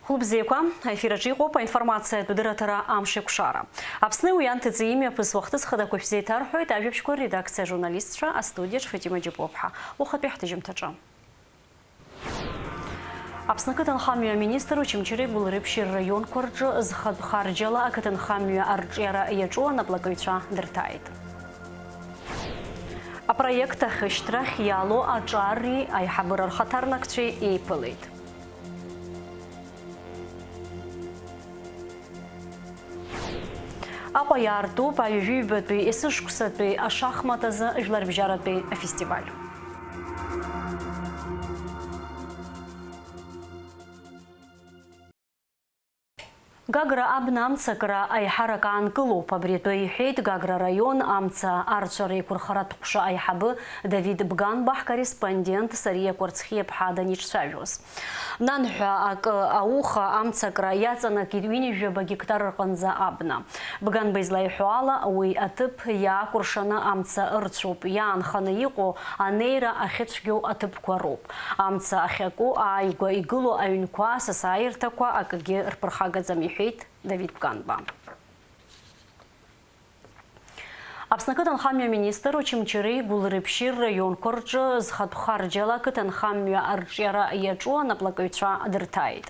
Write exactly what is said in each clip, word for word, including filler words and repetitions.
Хәылбзиақәа, аефир аҿы иҟоуп аинформациатә дырраҭара Амш еиқәшара. Аԥсны уи анҭыҵ имҩаԥысуа ахҭыс хадақәа шәзеиҭарҳәоит ажәабжьқәа редакциа ажурналистцәа, астудиаҿ Фатима Џьапуаԥҳа. Ухатәи ҳҭыжьымҭаҿы. Аԥсны ақыҭанхамҩа аминистр Очамчыреи Гәылрыԥшьи рраионқәа рҿы зхатә харџьала ақыҭанхамҩа арҿиара иаҿу анаплакыҩцәа дырҭааит. Апроект ахьышьҭрахь иалоу аҿари аиҳабыра рхаҭарнакцәеи еиԥылеит. Аҟәа иаартуп аҩажәи ҩбатәи есышықәсатәи ашахмат азы жәларбжьаратәи афестиваль. Гагра абна амцакра аиҳарак аанкылоуп, абри атәы иҳәеит Гагра араион амца арцәара еиқәырхаратә ҟәша аиҳабы Давид Бганба ҳкорреспондент Сариа Кәарцхиаԥҳа даниҿцәажәоз. Нанҳәа акы ауха амцакра иаҵанакит ҩынҩажәаба гектар рҟынӡа абна. Бганба излаиҳәо ала, уи аҭыԥ иаакәыршаны амца ырцәоуп, иаанханы иҟоу анеира ахьыцәгьоу аҭыԥқәа роуп. Амца ахьаку ааигәа игылоу аҩнқәа, асасааирҭақәа акгьы рԥырхагаӡам, иҳәеит Давид Бганба. Аԥсны ақыҭанхамҩа аминистр Очамчыреи Гәылрыԥшьи рраионқәа рҿы зхатә харџьала ақыҭанхамҩа арҿиара иаҿу анаплакыҩцәа дырҭааит.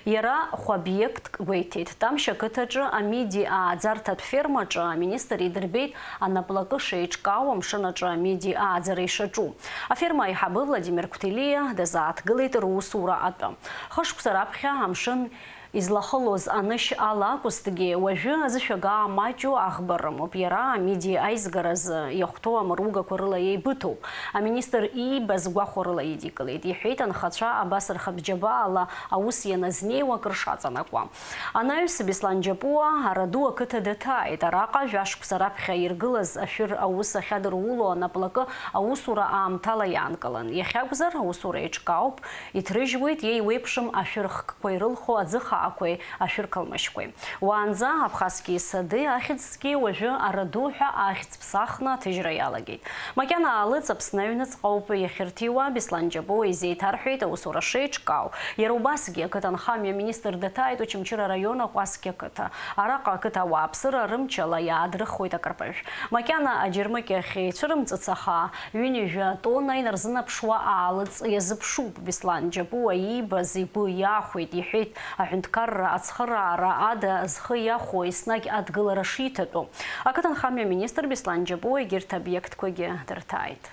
Иара хә-обиектк гәеиҭеит. Тамшь ақыҭаҿы амиди ааӡарҭатә фермаҿы аминистр идырбеит анаплакы шеиҿкаау, амшын аҿы амиди ааӡара ишаҿу. Аферма аиҳабы Владимир Қәҭелиа дазааҭгылеит русура атәы. Хышықәса раԥхьа амшын излахылоз анышь ала акәызҭгьы, уажәы азышәага маҷу аӷба рымоуп. Иара амиди аизгаразы иахәҭоу амыругақәа рыла еибыҭоуп. Аминистр иибаз гәахәарыла идикылеит, иҳәеит анхацәа абас рхатә џьабаала аус ианазнеиуа акыр шаҵанакуа. Анаҩс Беслан Џьапуа Араду ақыҭа даҭааит. Араҟа жәашықәса раԥхьа иргылаз ашәыр аус ахьадыруло анаплакы аусура аамҭала иаанкылан. Иахьакәзар, аусура еиҿкаауп, иҭрыжьуеит иеиуеиԥшым ашәыр хкқәа ирылху аӡы хаақәеи ашәыр қалмышьқәеи. Уаанӡа Абхазские сады ахьӡгьы уажәы Араду ҳәа ахьӡ ԥсахны аҭыжьра иалагеит. Макьана аалыҵ Аԥсны аҩныҵҟа ауп иахьырҭиуа, Беслан Џьапуа изеиҭарҳәеит аусура шеиҿкаау. Иара убасгьы ақыҭанхамҩа аминистр даҭааит Очамчыра араион Акәасқьа ақыҭа. Араҟа ақыҭа ауааԥсыра рымчала иаадрыхуеит акарпыжә. Макьана аџьармыкьахь еицәырымҵыц, аха ҩынҩажәа тонна инарзынаԥшуа аалыҵ иазыԥшуп. Беслан Џьапуа иибаз игәы иахәеит, иҳәеит, аҳәынҭқарра ацхыраара ада зхы иахәо еснагь адгылара шиҭатәу. Ақыҭанхамҩа аминистр Беслан Џьапуа егьырҭ обиектқәагьы дырҭааит.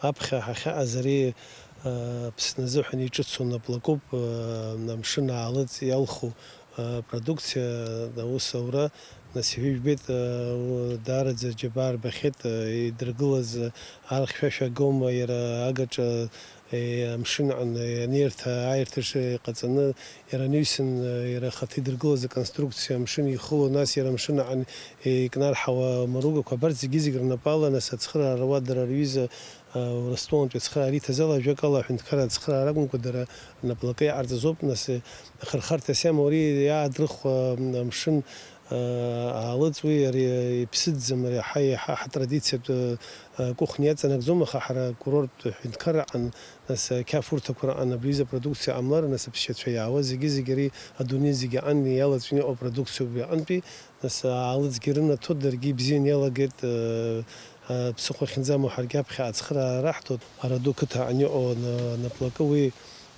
Аԥхьа ҳахьаҟаз ари, а, Аԥсны азыҳәан иҿыцу наплакуп, а, амшын аалыҵ иалху, а, продукциа, аус аура, нас, иҳәеижәбеит, а, у-, даараӡа џьабаа рбахьеит, а, идыргылаз, а, архьшәашәа агома, иара агаҿа, е, амшын аҟны, е, анеирҭа, ааирҭаҿы иҟаҵаны, иара анаҩсан, е, иара ахаҭа идыргылаз аконструкциа, амшын ихыло, нас иара амшын аҟны, е, икнарҳауа амаругақәа, абарҭ зегьы-зегь рнапала, нас, ацхыраара уа дара рҩыза, а, Урыстәылантәи ацхыраара иҭаз ала, ажәакала, аҳәынҭқарра ацхыраара акәымкәа, дара рнаплакы иҟарҵаз ауп, нас, е, ахырхарҭа сиама ури иаадрыхуа, м, амшын, Аалыҵ уи ари иԥсыӡӡам, ари ҳа-, ҳа-, ҳтрадициатә, э, кухниа иаҵанакӡом, аха ҳара акурорттә ҳәынҭқарра аҟан, нас, ақьафурҭақәа раҟан абри аҩыза апродукциа ҟамлар, нас аԥсшьацәа иаауа зегьы-зегьы ари адунеи зегьы аҟан иалаҵәины иҟоу апродукциоуп уи аҟынтәи, нас аалыҵгьы рынаҭо даргьы ибзианы иалагеит, э, э, ԥсыхәа ахьынӡамоу ҳаргьы аԥхьа ацхыраара раҳҭоит. Араду қыҭа аҟны иҟоу ана-, анаплакы уи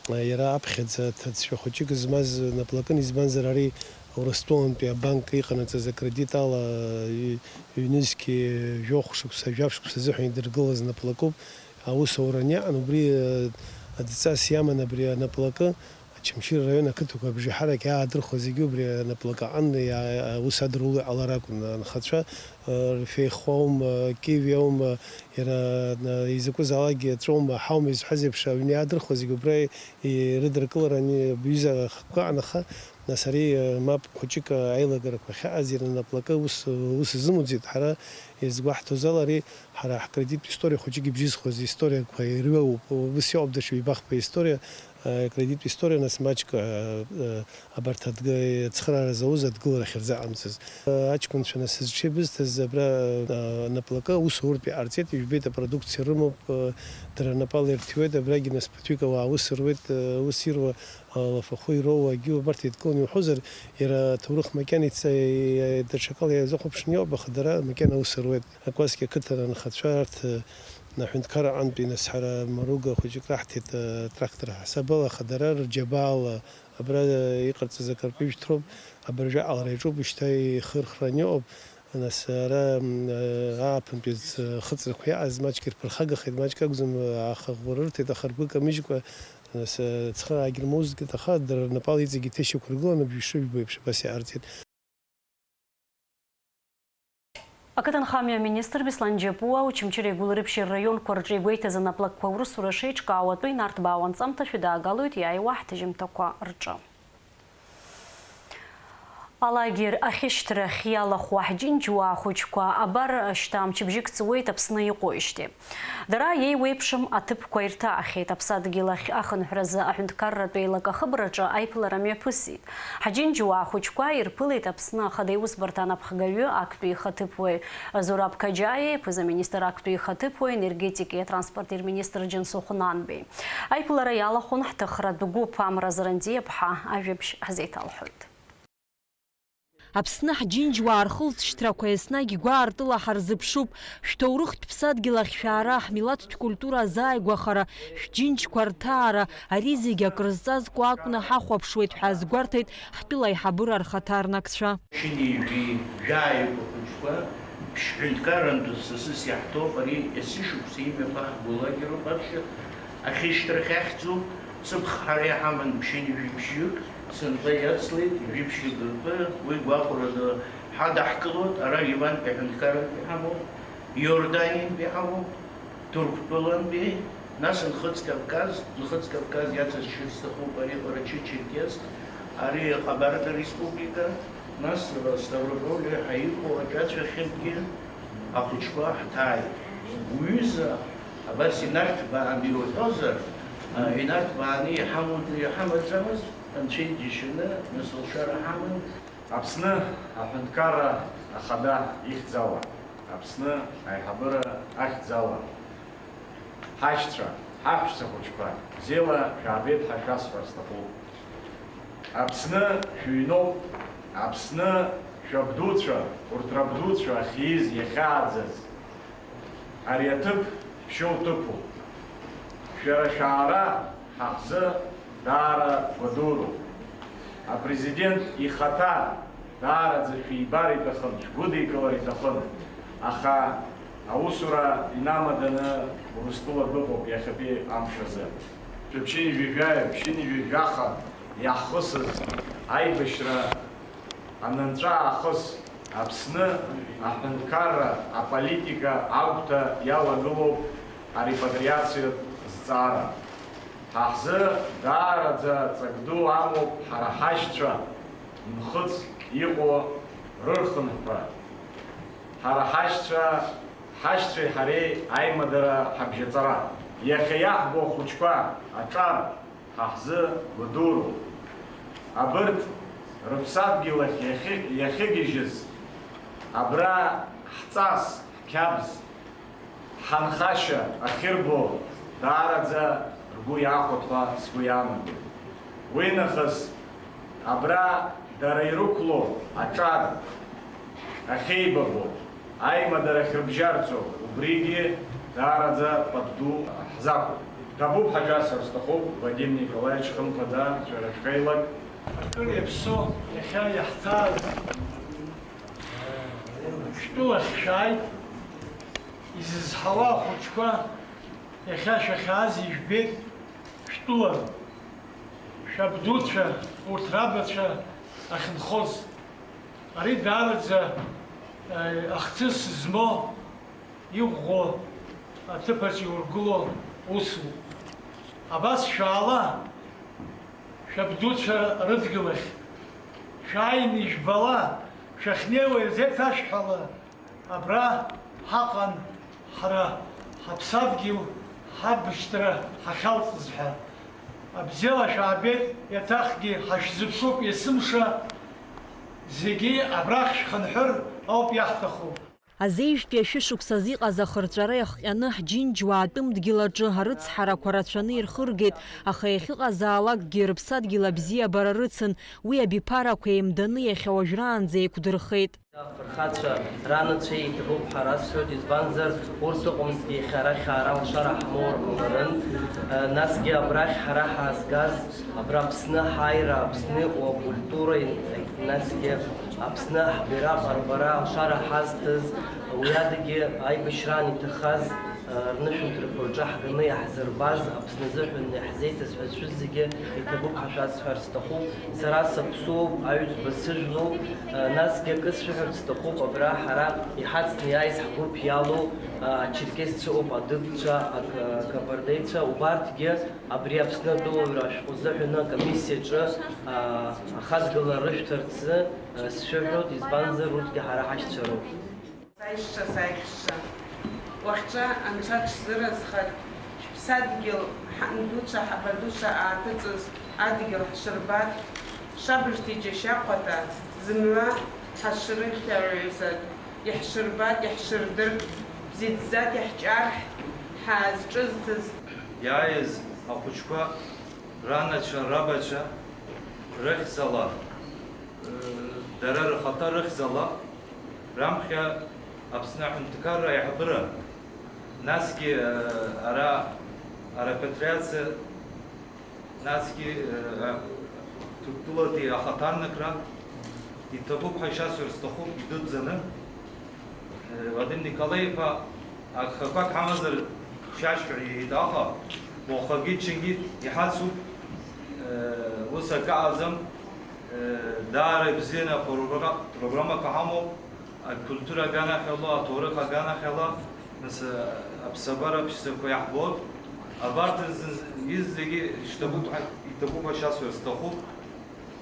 Иара аԥхьаӡа ҭыӡшәа хәыҷык змаз наплакын, избанзар, ари Урыстәылантәи абанк иҟанаҵаз акредит ала, ҩ-, ҩнызқьи жәохә шықәса, жәаф шықәса азыҳәан идыргылаз наплакуп. Аус ауран иаҟан, убри, э, адҵас иаман абри анаплакы, Очамчыра араион ақыҭақәа абжеиҳарак иаадырхуа зегьы убри анаплакы аҟан иа-, аус адыруло иҟалар акәын. Анхацәа, э, рфеихуаума, киви аума, иара, э, изакәызаалакгьы аҵәоума, ҳаума изҳәаз еиԥш, аҩны иаадырхуа зегьы убра ирыдыркылараны абҩыза ахықәкы аҟанаха, Нас ари, э, мап хәыҷык, э, аилагарақәа ахьааз иара наплакы ус, ус изымуӡеит. Ҳара изгәаҳҭоз ала, ари ҳара ҳкредиттә историа хәыҷык ибжьызхуаз историақәа ирҩоуп. Ус иоуп даҽа ҩбахԥа историа, э, кредиттә историа, нас маҷк, э, э, абарҭ адгы-, ацхыраара зауз адгылара ахьырзыҟамҵаз. Э, аҷкәынцәа нас зҽеибызҭаз абра, э, наплакы аусуртә иҟарҵеит, ижәбеит, апродукциа рымоуп, э, дара рнапала ирҭиуеит, абрагьы нас ԥыҭҩык ауаа аус руеит, э, ус ируа, алафахәы ироуа, агьу абарҭ еидкыланы иуҳәозар, иара аҭоурых макьана ица-, даҽакала иазыхәаԥшны иоуп, аха дара макьана аус руеит. Акәасқьа ақыҭан анхацәа арҭ, э, аҳәынҭқарра аҟынтәи, нас ҳара Маруга хәыҷык раҳҭеит, э, трактор ҳасабала, аха дара рџьабаала абра, э, иҟарҵаз акырпыжәҭроуп, абыржәы аҟалара иаҿуп, шьҭа ихырхран иҟоуп. Нас ара, м, э, ааԥынтәи ӡ-, хыҵрақәа иааз маҷк ирԥырхагахеит, маҷк акәӡам, э, аха ӷәӷәа рырҭеит, аха ргәы камыжькәа, нас, э, цхыраагьы рмоузгеит, аха дара рнапала иҵегьы иҭышьақәыргыланы, бжьшыжәба еиԥш абас иаарҵеит. Ақыҭанхамҩа аминистр Беслан Џьапуа Очамчыреи Гәылрыԥшьи рраионқәа рҿы игәеиҭаз анаплакқәа аусура шеиҿкаау атәы инарҭбаау анҵамҭа шәыдаагалоит иааиуа ҳҭыжьымҭақәа рҿы. Алагер ахьышьҭрахь иалахәу ҳџьынџьуаа хәыҷқәа абар шьҭа мчыбжьык ҵуеит Аԥсны иҟоижьҭеи. Дара иеиуеиԥшым аҭыԥқәа ирҭаахьеит. Аԥсадгьыл ахь ахынҳәразы аҳәынҭқарратә еилак ахыбраҿы аиԥылара мҩаԥысит. Ҳџьынџьуаа хәыҷқәа ирԥылеит Аԥсны Ахада Иусбарҭа анапхгаҩы, актәи ихаҭыԥуаҩ Зураб Қаџьаиа, иԥыза-министр актәи ихаҭыԥуаҩ, енергетикеи атранспорти рминистр Џьансыхә Нанбеи. Аиԥылара иалахәын ҳҭыхратә гәыԥ. Амра Зарандиаԥҳа ажәабжь ҳзеиҭалҳәоит. Аԥсны ҳџьынџьуаа рхылҵшьҭрақәа еснагь гәаартыла ҳарзыԥшуп. Шәҭоурыхтә ԥсадгьыл ахь шәаара, ҳмилаҭтә культура азааигәахара, шәџьынџьқәа рҭаара, ари зегьы акрызҵазкуа акәны ҳахәаԥшуеит ҳәа азгәарҭеит ҳтәыла аиҳабыра рхаҭарнакцәа. Ԥшьынҩажәи жәаҩа хәыҷқәа ԥшьҳәынҭқаррантә сасыс иаҳҭоуп, ари есышықәса имҩаԥаҳго лагеруп аԥхьа. Ахьышьҭрахь ахьӡуп, цыԥх ҳара иҳаман ԥшьынҩажәи бжьҩык, сынтәа иацлеит, ҩажәи бжьҩык ртәы, уи гәахәарада ҳадаҳкылоит, ара Ливантәи аҳәынҭқарратә иҳамоуп, Иорданиантәи иҳамоуп, Ҭырқәтәылантәи, нас Нхыҵ Кавказ, Нхыҵ Кавказ иацызшьыр сҭахуп ари Ҟарачы-Черкесск, ари Ҟабарда Республика, нас Ставрополи ҳәа иҟоу аҿацәа ахьынтәгьы ахәыҷқәа ҳҭааит. Уҩыза абас инарҭбааны иуҳәозар, а, инарҭбааны иҳамоу, иҳамаӡамыз, Анцәа иџьашьаны, нас лшара ҳаман. Аԥсны аҳәынҭқарра ахада ихьӡала, Аԥсны аиҳабыра ахьӡала, ҳашьцәа, ҳаҳәшьцәа хәыҷқәа, бзиала шәаабеит ҳәа шәасҳәар сҭахуп. Аԥсны шәыҩноуп, Аԥсны шәабдуцәа, урҭ рабдуцәа ахьиз, иахьааӡаз. Ари аҭыԥ шәшьоуҭыԥуп. Шәара шәаара ҳа ҳзы даара гәадуроуп. Апрезидент ихаҭа даараӡа шәибар иҭахын, шәгәыдикылар иҭахын, аха аусура инамаданы Урыстәыла дыҟоуп иахьатәи амш азы. Шәыԥшьынҩажәи жәаҩа, ԥшьынҩажәи жәаха иаҳхысыз аибашьра анынҵәа аахыс Аԥсны аҳәынҭқарра аполитика агәҭа иалагылоуп арепатриациатә зҵаара. Ҳа ҳзы даараӡа ҵак ду амоуп ҳара ҳашьцәа Нхыҵ иҟоу рырхынҳәра. Ҳара ҳашьцәа, ҳашьцәеи ҳареи аимадара ҳабжьаҵара. Иахьа иаҳбо ахәыҷқәа аҿар ҳа ҳзы гәадуроуп. Абырҭ рыԥсадгьыл ахь иахьы-, иахьыгьежьыз, абра ҳҵас, ҳқьабз, ҳанхашьа ахьырбо даараӡа ргәы иаахәоит ҳәа сгәы иаанагоит. Уи нахыс абра дара ирықәлоу аҿар ахьеибабо, аимадара ахьрыбжьарҵо, убригьы даараӡа пату ду ҳзақәуп. Ҭабуп ҳәа шәасҳәар сҭахуп, Вадим Николаевич, хымԥада, шәара шәхеилак. Акыр иаԥсоу иахьа иаҳҭааз шәтәылахь шәааит, изызҳауа ахәыҷқәа иахьа шәахьааз ижәбеит, шәтәыла, шәабдуцәа, урҭ рабацәа ахьынхоз. Ари даараӡа, э, ахҭыс змоу, иӷәӷәоу аҭыԥаҿ иургыло усуп. Абас шәаала, шәабдуцәа рыдгьыл ахь, Шәааины ижәбала, шәахьнеиуа ирзеиҭашәҳәала, абра ҳаҟан ҳара ҳаԥсадгьыл ҳабшьҭра ҳахьалҵыз ҳәа. Абзиала шәаабеит, иаҭахгьы ҳашәзыԥшуп есымша, зегьы абрахь шәхынҳәыр ауп иаҳҭаху. Азеижәтәи ашәышықәсазы иҟаз ахырҵәара иахҟьаны ҳџьынџьуаа атәым дгьыл аҿы арыцҳарақәа рацәаны ирхыргеит, аха иахьыҟазаалакгьы рыԥсадгьыл абзиабара рыцын, уи абиԥарақәа еимданы иахьа уажәраанӡа еиқәдырхеит. Афырхацәа ранацәа иҭабуп ҳәа расҳәоит, избанзар, урҭ ыҟамызҭгьы иахьа арахь аара алшара ҳмоур ҟаларын. Насгьы абрахь ҳара ҳаазгаз, абра Аԥсны ҳааира, Аԥсны иҟоу акультура, насгьы Аԥсны ҳбираҟ арбара алшара ҳазҭаз, уи адагьы аибашьраан иҭахаз, рнышәынҭрақәа рҿы ҳганы иаҳзырбаз, Аԥсны азыҳәан иаҳзеиҭазҳәаз шәызегьы иҭабуп ҳәа шәасҳәар сҭахуп. Сара саԥсуоуп, аҩӡба сыжәлоуп, насгьы акы сшәыҳәарц сҭахуп, абра ҳара иҳацны иааиз ҳгәыԥ иалоу ачерқьесцәа ыҟоуп, адыгцәа, ак-, акабардеицәа, убарҭгьы абри Аԥсны атәылауаҩра ашәҟәы азыҳәаны акомиссиаҿы, а, ахаҵгылара рышәҭарц, а, сшәыҳәоит, избанзар, урҭгьы ҳара ҳашьцәа роуп. Саишьцәа, саихьшьцәа, уахьча Анцәа дшәзыразхар, шәыԥсадгьыл, ҳандуцәа, ҳабадуцәа ааҭыҵыз адгьыл ҳшырбар, шабыжҭ иџьашьахәаҭа зымҩа ҳашрыхьаҩызар, иаҳшырбар, иаҳшырдыр, бзиаӡаӡа иаҳҷар ҳаазҿызҭыз. Иааиз ахәыҷқәа ранацәа, рабацәа рыхьӡала, дара рхаҭа рыхьӡала, раԥхьа Аԥсны аҳәынҭқарра аиҳабыра, насгьы, ара арепатриациа, насгьы, Ҭырқәтәылатәи ахаҭарнакра иҭабуп ҳәа ишасҳәар сҭахуп, идуӡӡаны. Вадим Николаи-иԥа, агхақәак ҳамазар шәашәҳәар иҳәеит, аха уахагьы-ҽынгьы иҳацуп, ус акы ыҟаӡам, даара ибзианы апрогра-, программақәа ҳамоуп, акультура аганахьала, аҭоурых аганахьала, нас, аԥсабара аԥшӡақәа иаҳбоит, абарҭ зегьы шьҭабуп ҳәа, иҭабуп ҳәа шасҳәар сҭахуп,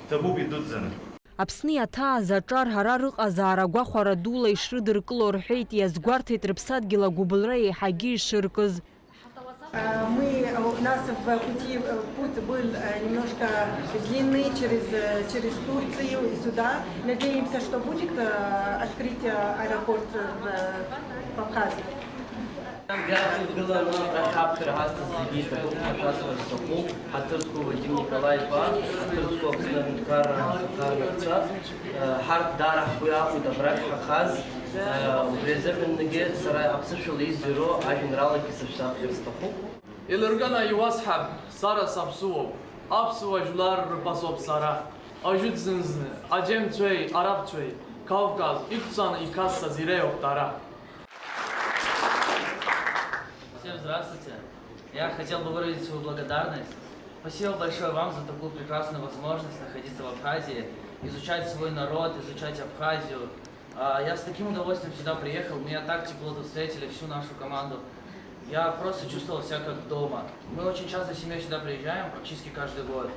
иҭабуп идуӡӡаны. Аԥсны иаҭааз аҿар ара рыҟазаара гәахәара дула ишрыдыркыло рҳәеит, иазгәарҭеит рыԥсадгьыл агәыбылра еиҳагьы ишыркыз. А, мы, у нас в пути, э, путь был, э, немножко длинный через, э, через Турцию и сюда. Надеемся, что будет, э, открытие аэропорт в, э, в Абхазии. Иадгыланы абра ҳаԥхьара ҳазҭаз зегьы иҭабуп ҳәа шәасҳәар сҭахуп. Ҳаҭыр зқәу Вадим Николаи-иԥа, ҳаҭыр зқәу Аԥсны аҳәынҭқарра ахаҭарнакцәа, ҳарҭ даара ҳгәы иаахәеит абрахь ҳахаз, убри азыҳәангьы сара аԥсышәала издыруа ажәеинраалагьы сышәзаԥхьар сҭахуп. Еилырганы иуасҳәап, сара саԥсуоуп, аԥсуа жәлар рпасоуп сара, ажәытә зынзны аџьемцәеи арабцәеи Кавказ иқәцаны иқасҵаз иреиуоуп дара. Всем здравствуйте. Я хотел бы выразить свою благодарность. Спасибо большое вам за такую прекрасную возможность находиться в Абхазии, изучать свой народ, изучать Абхазию. А, я с таким удовольствием сюда приехал, меня так тепло тут встретили, всю нашу команду. Я просто чувствовал себя как дома. Мы очень часто с семьей сюда приезжаем, практически каждый год.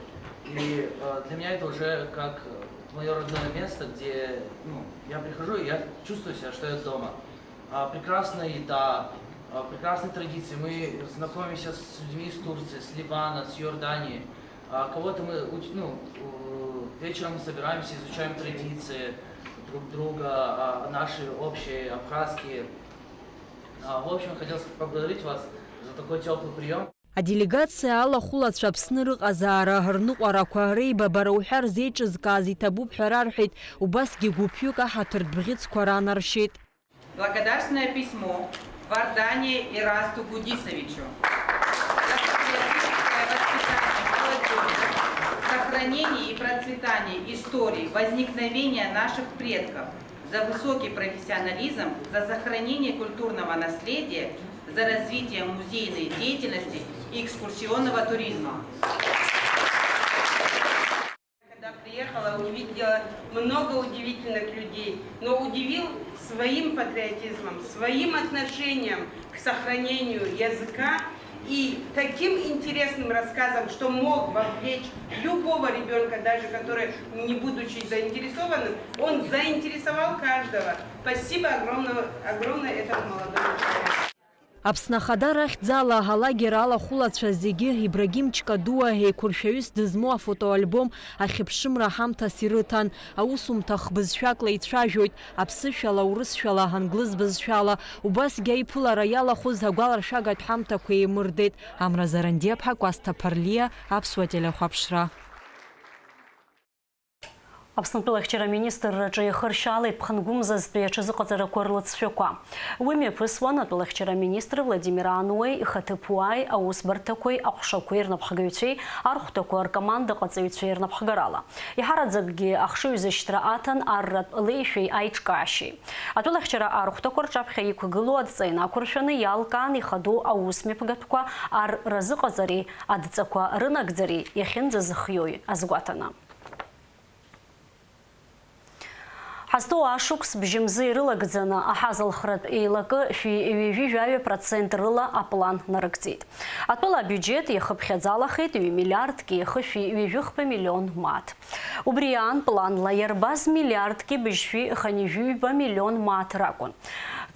И, э, для меня это уже как, э, моё родное место, где, ну, я прихожу, и я чувствую себя, что я дома. А, прекрасная еда, а, прекрасные традиции. Мы знакомимся с людьми из Турции, с Ливана, с Иордании. А, кого-то мы уч-, ну, э, вечером мы собираемся, изучаем традиции друг друга, а, наши общие, абхазские. А, в общем, хотелось поблагодарить вас за такой тёплый приём. Аделегациа алахәылацәа Аԥсны рыҟазаара, рныҟәарақәа, реибабара уҳәа рзеиҿызкааз иҭабуп ҳәа рарҳәеит, убасгьы гәыԥҩык аҳаҭыртә бӷьыцқәа ранаршьеит. Благодарственное письмо Вардании Ирасту Гудисовичу за патриотическое воспитание молодёжи, сохранение и процветание истории возникновения наших предков, за высокий профессионализм, за сохранение культурного наследия, за развитие музейной деятельности и экскурсионного туризма. Когда приехала, увидела много удивительных людей, но удивил своим патриотизмом, своим отношением к сохранению языка И таким интересным рассказом, что мог вовлечь любого ребёнка, даже который, не будучи заинтересованным, он заинтересовал каждого. Спасибо огромного, огромное этому молодому человеку. Аԥсны Ахада рахьӡала алагер алахәылацәа зегьы Ибрагим Чкадуа еиқәыршәаҩыс дызмоу афотоальбом ахьыԥшымра ҳамҭас ирыҭан. Аусумҭа хбызшәак леицәажәоит, аԥсышәала, урысшәала, англыз бызшәала. Убасгьы аиԥылара иалахәыз агәаларшәагатә ҳамҭақәа еимырдеит. Амра Зарандиаԥҳа, Кәасҭа Ԥарлиа, Аԥсуа телехәаԥшра. Аԥснытәыла ахьчара аминистрраҿы иахыршьаалеит ԥхынгәымзазтәи аҽазыҟаҵарақәа рлыҵшәақәа. Уи мҩаԥысуан атәыла ахьчара аминистр Владимир Ануеи ихаҭыԥуааи, аусбарҭақәеи, аҟәшақәеи рнапхгаҩцәеи, архәҭақәа ркомандаҟаҵаҩцәеи рнапхгарала. Иҳараӡакгьы ахшыҩзышьҭра аҭан арратә леишәеи аиҿкаашьеи. Атәылахьчара архәҭақәа рҿаԥхьа иқәгылоу адҵа инақәыршәаны иалкаан ихадоу аусмҩаԥгатәқәа ар разыҟаҵареи адҵақәа рынагӡареи иахьынӡазыхиои азгәаҭаны. Ҳазҭоу ашықәс бжьымзы ирылагӡаны аҳазылхратә еилакы шәи ҩажәи жәаҩа процент рыла аплан нарыгӡеит. Атәыла абиуџьет иахыԥхьаӡалахеит ҩ-миллиардки хышәи ҩажәи хԥа миллион мааҭ. Убри аан планла иарбаз миллиардки быжьшәи хынҩажәи ҩба миллион мааҭ ракәын.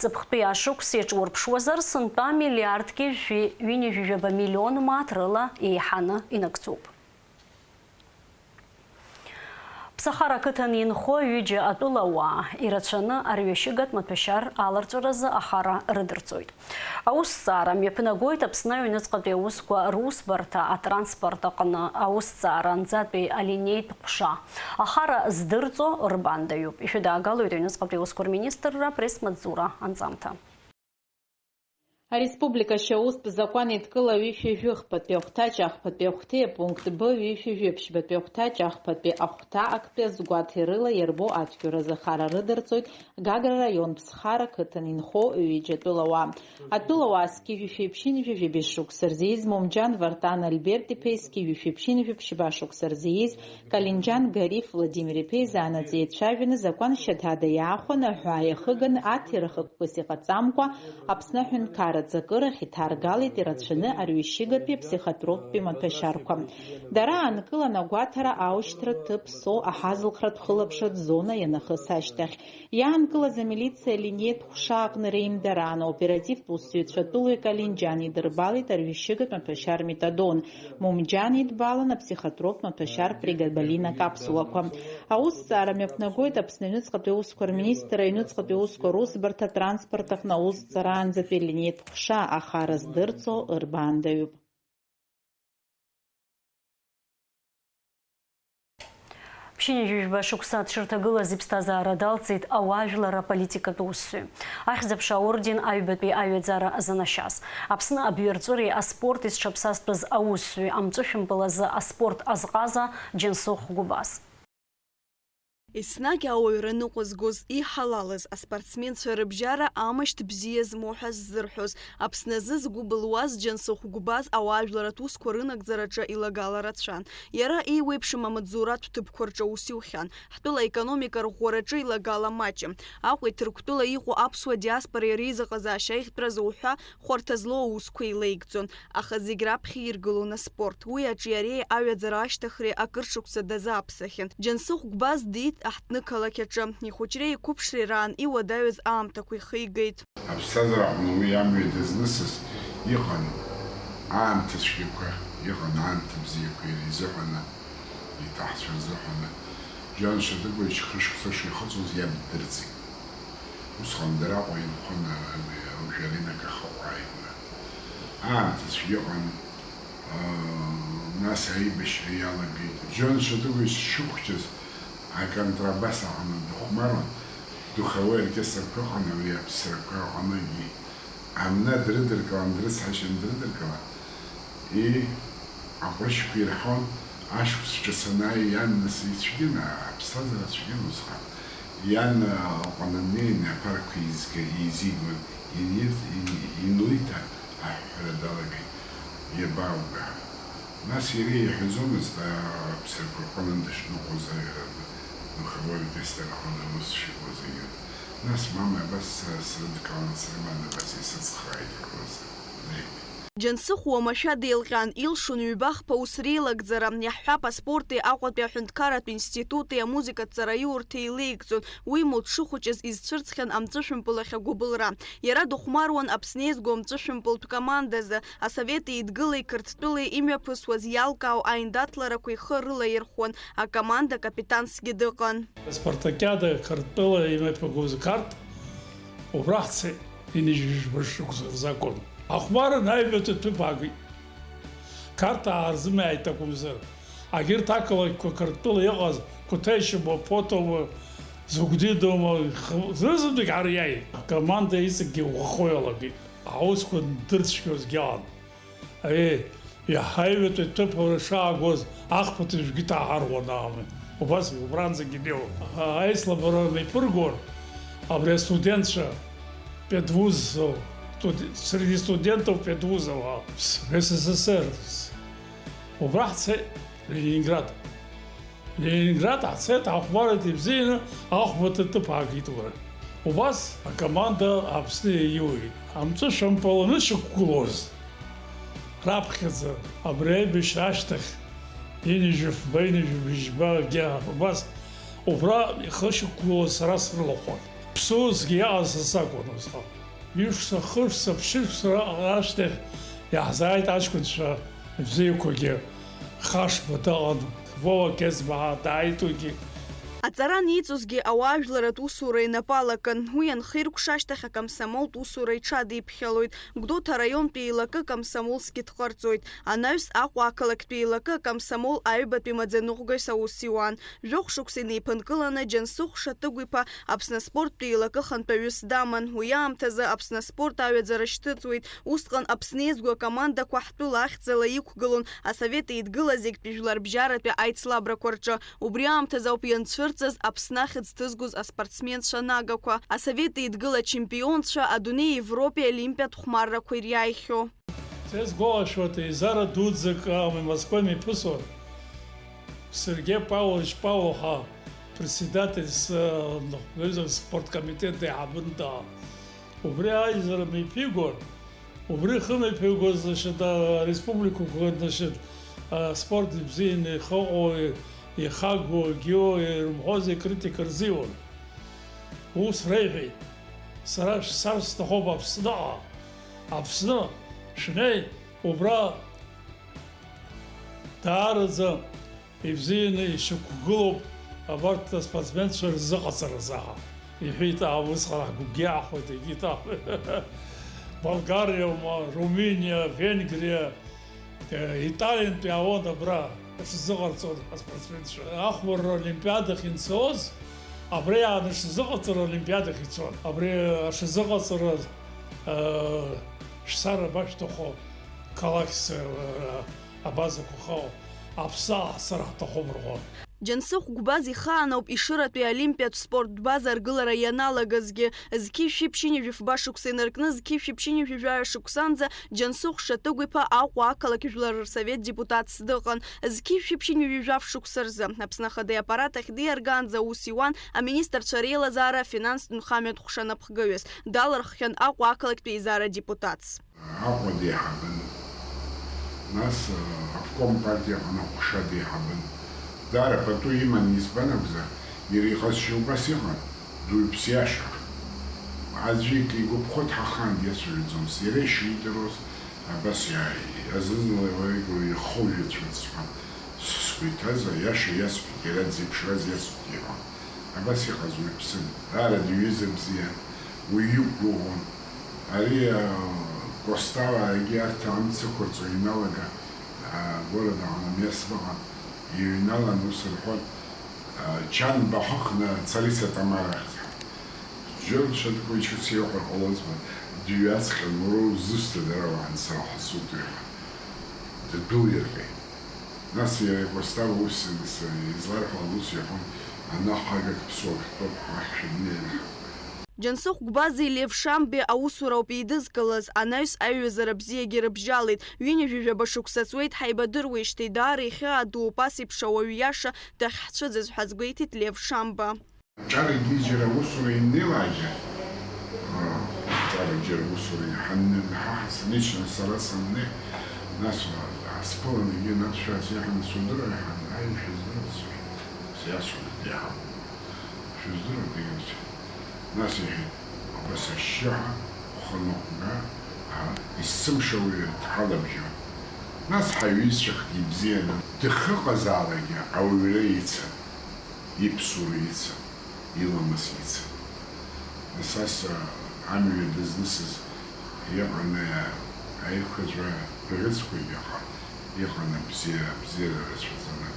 Ҵыԥхтәи ашықәс иаҿурԥшуазар, сынтәа миллиардки жәшәи ҩынҩажәи жәаба миллион мааҭ рыла еиҳаны инагӡоуп. Ԥсахара ақыҭан инхо ҩыџьа атәылауаа ирацәаны арҩашьыгатә маҭәашьар аларҵәаразы ахара рыдырҵоит. Аусҭҵаара мҩаԥнагоит Аԥсны аҩныҵҟатәи аусқәа русбарҭа атранспорт аҟны аусҭҵаара анҵатәи алинеитә ҟәша. Ахара здырҵо рбандаҩуп. Ишәыдаагалоит аҩныҵҟатәи аусқәа рминистрра апресс-маҵзура анҵамҭа. Ареспублика ашьаустә закәан еидкыла ҩышәи жәыхԥатәи ахәҭаҷ ахԥатәи ахәҭеи апункт Б ҩышәи жәиԥшьбатәи ахәҭаҷ ахԥатәи ахәҭа актәи азгәаҭеи рыла иарбоу ацәгьоуразы ахара рыдырҵоит Гагра раион Ԥсхара қыҭан инхо ҩыџьа атәылауаа. Атәылауаа зқьи жәшәи ԥшьынҩажәи жәибжь шықәса рзы ииз Мумџьан Вартан Альберт-иԥеи зқьи жәшәи ԥшьынҩажәи ԥшьба шықәса рзы ииз Калинџьан Гариф Владимир-иԥеи заанаҵ еицәажәаны, закәаншьаҭада иаахәаны аҳәаа иахыганы аҭира хықәкыс иҟаҵамкәа, Аԥсны аҳәынҭқарра аҵакырахь иҭаргалеит ирацәаны арҩашьыгатәи аԥсихотроптәи маҭәашьарқәа. Дара аанкылан агәаҭара аушьҭра ҭыԥ Со аҳазылхратә хылаԥшратә зона ианахыс ашьҭахь. Иаанкылаз амилициа алинеитә ҟәша аҟны реимдараан аоперативтә усзуҩцәа атәылаҩ Калинџьан идырбалеит арҩашьыгатә маҭәашьар метадон. Мумџьан идбалан аԥсихотроптә маҭәашьар прегабалин акапсулақәа. Аусҭҵаара мҩаԥнагоит Аԥсны аҩныҵҟатәи аусқәа рминистр, аҩныҵҟатәи аусқәа русбарҭа, атранспорт аҟны аусҭҵаараанӡатәи алинеитә ҟәша ахара здырҵо рбаандаҩуп. Ԥшьынҩажәи жәба шықәса дшырҭагылаз иԥсҭазаара далҵит ауаажәлар аполитикатә усзуҩ. Ахьӡ-аԥша аорден аҩбатәи аҩаӡара занашьаз. Аԥсны абҩарҵәыреи аспорти зҽаԥсазтәыз аусзуҩ, амҵәышәымпыл азы аспорт азҟаза Џьансыхә Гәыбаз. Еснагь ауаҩра ныҟәызгоз, иҳалалыз, аспортсменцәа рыбжьара амышьҭ бзиа змоу ҳәа ззырҳәоз, Аԥсны азы згәы былуаз Џьансыхә Гәбаз ауаажәларатә усқәа рынагӡараҿы илагала рацәан. Иара еиуеиԥшым амаҵзуратә ҭыԥқәа рҿы аус иухьан. Ҳтәыла аекономика арӷәӷәараҿы илагала маҷым. Аҟәеи Ҭырқәтәылеи иҟоу аԥсуа диаспореи реизыҟазаашьа аиӷьтәразы уҳәа хәарҭа злоу аусқәа еилеигӡон. Аха зегь раԥхьа иргылон аспорт. Уи аҿиареи аҩаӡара ашьҭыхреи акыр шықәса дазааԥсахьан. Џьансыхә Гәбаз диит аҳҭнықалақь аҿы. Ихәыҷреи иқәыԥшреи раан иуадаҩыз аамҭақәа ихигеит. Аԥсҭазаара аҟны уи амҩа дызнысыз иҟан аамҭа цәгьақәа, иҟан аамҭа бзиақәа иара изыҳәаны, иҭаҳцәа рзыҳәаны. Џьан Шадыгәич хышықәса шихыҵуаз иаб ддырӡит. Усҟан дара Аҟәа инхон, а, ами, Аужәаринак ахаҟә ааигәара. Аамҭа цәгьа ыҟан, а, нас аибашьра иалагеит. Џьон Шадыгәич дшыхәҷыз аконтрабас аҟны дыхәмаруан, духовой оркестрқәа ыҟан, абри аԥсрақәа рҟынгьы. Амна дрыдыркылан, дрыцҳашьан дрыдыркылан. И, аҟәрышьқәа ирҳәон, ашықәс ҿыц анааи, иан нас ицәгьан, аԥсҭазаара цәгьан усҟан. Иан, а, лҟны днеин, аԥарақәа еизга-, еизигон, инирт-, ин-, инуиҭа аҳәҳәара далагеит. Иабаауга? Нас иара иҳәаӡомызт, а, аԥсрақәа рҟны дышныҟәоз, а, духовой оркестр аҟны аус шиуаз аҩы. Нас мама абас са срыдкылан, срыман, абас исыцхрааит, иҳәоз. Џьансыхә уамашәа деилҟьан, илшон ҩба-хԥа ус реилагӡара. Иаҳҳәап, аспорти Аҟәатәи аҳәынҭқарратә институти амузыкатә ҵараиурҭеи еилеигӡон, уимоу дшыхәыҷыз изцәырҵхьан амҵәышәымпыл ахь агәыбылра. Иара дыхәмаруан Аԥсны еизго амҵәышәымпылтә командазы, Асовет Еидгылеи Қырҭтәылеи имҩаԥысуаз иалкаау аиндаҭларақәа ихы рылаирхәуан, акоманда капитансгьы дыҟан. Аспартакиада Қырҭтәыла имҩаԥагоз Қарҭ, убра ҳцеит, ҩынҩажәи жәба шықәса рзы акәын. Ахәмаран аҩбатәи ҭыԥ аагеит. Қарҭ аарзымааит акәымзар. Агьырҭ ақалақьқәа Қырҭтәыла иҟаз, Қәҭешьоума, Ԥоҭоума, Зыгәдидоума, х-, зны-зынтәык ҳариааит. Акоманда иҵегьгьы иӷәӷәахо иалагеит. Аусқәа дырцәгьоузгьы аан. Аиеи, иаҳа аҩбатәи ҭыԥ шаагоз, ахԥатәи жәгьы ҭаҳаруан аамын. Убас убранӡагьы инеиуан. Аицлабра мҩаԥыргон, абри астудентцәа педвуз, студ-, среди студентов педвузов, а, с-, С С С Р. Убра ҳцеит, Ленинград. Ленинград ҳцеит, ҳахәмарит, ибзианы, ахәбаҭа ҭыԥ аагеит уара. Убас акоманда Аԥсны иаиуеит. Амҵәышәымпыл анышьақәгылоз, раԥхьаӡа, абри аибашьра ашьҭахь, ҩынҩажәи жәафба, ҩынҩажәи жәаба, агьа, убас, убра ихы шықәгылоз сара срылахәын. Ԥсуасгьы иаҟаз са сакәын усҟан. Ҩышықәса, хышықәса, ԥшьышықәса раҟара ашьҭахь иаҳзааит аҷкәынцәа ибзиақәагьы. Хашба дыҟан, Вова Кьезмаа дааит уигьы. Аҵара аниҵозгьы ауаажәларратә усура инапы алакын. Уи анхиркәша ашьҭахь акомсомолтә усура иҽадиԥхьалоит. Гәдоуҭа араионтәи еилакы комсомолсгьы дҟарҵоит. Анаҩс Аҟәа ақалақьтәи еилакы акомсомол аҩбатәи маӡаныҟәгаҩс аус иуан. Жәохә шықәса инеиԥынкыланы Џьансыхә Шатыгә-иԥа Аԥсны аспорттә еилакы хантәаҩыс даман. Уи аамҭазы Аԥсны аспорт аҩаӡара шьҭыҵуеит. Усҟан Аԥсны еизго акомандақәа ҳтәыла ахьӡала иқәгылон Асовет Еидгыла зегьтәи жәларбжьаратәи аицлабрақәа рҿы. Убри аамҭазы ауп ианцәырҵыз Аԥсны ахьӡ ҭызгоз аспортсменцәа нагақәа. Асовет Еидгыла ачемпионцәа адунеи Европеи Олимпиатә хәмаррақәа ириааихьоу. Сгәалашәоит, еизара дуӡӡак ами Москва имҩаԥысуан. Сергеи Павлович Павлов ҳәа председатель с-, э, спорткомитет аиҳабын дыҟан. Убри аизара мҩаԥигон, убри хымҩаԥигоз, значит, ареспубликақәа, значит, аспорт ибзианы ихыҟоу, ихагоу, егьиу, ирымҳәоз икритика рзиуан. Ус реиҳәеит, сара шәцар сҭахуп Аԥсныҟа. Аԥсны шәнеи, убра даараӡа ибзианы ишьақәгылоуп абарҭ аспортсменцәа рзыҟаҵаразы, аха, иҳәеит, аа, усҟан ҳгәгьы иаахәеит, егьит, аа, Болгариа, ма, Румыниа, Венгриа, Италиантәи иаауан абра, ишазыҟарҵон аспортсменцәа. Ахәмарра олимпиадахь инцоз, абра иааны ишазыҟарҵара олимпиадахь ицон. Абри ашазыҟарҵара, э, шәцар абашәҭаху, қалақьс, э, абазақәа хау, аԥсы аҳасыр ҳҭахуп рҳәон. Џьансыхә Гәбаз ихаан ауп Ешыратәи аолимпиатә спорттә база аргылара ианалагазгьы. Зқьи жәшәи ԥшьынҩажәи фба шықәса инаркны, зқьи жәшәи ԥшьынҩажәи жәаҩа шықәсанӡа Џьансыхә Шатыгә-иԥа Аҟәа ақалақь жәлар рсовет депутатс дыҟан. Зқьи жәшәи ԥшьынҩажәи жәаф шықәса рзы Аԥсны Ахадеи аппарат ахь диаргаанӡа аус иуан аминистрцәа реилазаара афинанстә нхамҩатә ҟәша анапхгаҩыс. Далырххьан Аҟәа ақалақьтәи еизара адепутатс. Аҟәа деиҳабын, нас, э, обком партиа аҟны аҟәша деиҳабын. Даара пату иман, избан акәзар, иара иҟазшьа убас иҟан, дуаҩԥс иашан. Аӡәы егьигәаԥхо дҳахаан диацәажәаӡомызт, иара ишидыруаз абас иа-, иазызлауа игәра ихыужәацәа сҳәан, сгәы иҭаз аиаша иасҳәеит, иара дзеиԥшраз иасҳәеит иҳәон. Абас иҟаз уаҩԥсын, даара диҩыза бзиан, уаҩы иқәгәыӷуан. Ари, а, Костава егьи арҭ амца ықәырҵо иналага, а, гәырада Анамиас баҟа иҩналан, ус рҳәон, а, чан бахыхны Цалиса Тамара ахьӡ. Џьон Шьаҭгәыч ус иҟоу ҟалозма, дҩаҵҟьан, уара узусҭа дара уаан сара ҳасутәу иҳәан. Ддәылирҟьеит. Нас иара Костава ус изларҳәо ус иҳәон, ана хагак ԥсуа хтәоуп, ахьшәа днеины. Џьансыхә Гәбази Лев Шамбеи аусура ауп еидызкылаз, анаҩс аиҩызара бзиагьы рыбжьалеит. Ҩынҩажәи жәаба шықәса ҵуеит ҳаибадыруеижьҭеи, даара ихьаа дууп ас еиԥш ауаҩ иаша дахьҳцәыӡыз ҳәа азгәеиҭеит Лев Шамба. Аҿар егьи џьара аусура имнеилааит, аа, аҿар Џьара усура иҳаннеи, ҳа ҳаснеишьан сара саннеи, нас ҳасԥылан егьи анаԥшәаа сеиҳаны судыра иҳан, аи шәыздырам сҳәеит, сиасуеит иаҳауа. Шәыздырам, дегьымцеит. Нас иҳәеит, абас ашьшьыҳәа ухы ныҟәга, ҳа, есымша уаҩы дҳалабжьо. Нас ҳаиҩызцәахт ибзианы. Дыхыҟазаалакгьы ауаҩра ицын, иԥсуара ицын, иламыс ицын. Нас ас, а, амҩа дызнысыз иҟан, а, аиқәаҵәа бӷьыцқәагьы ыҟан, иҟан абзиара, абзиара рацәаӡаны.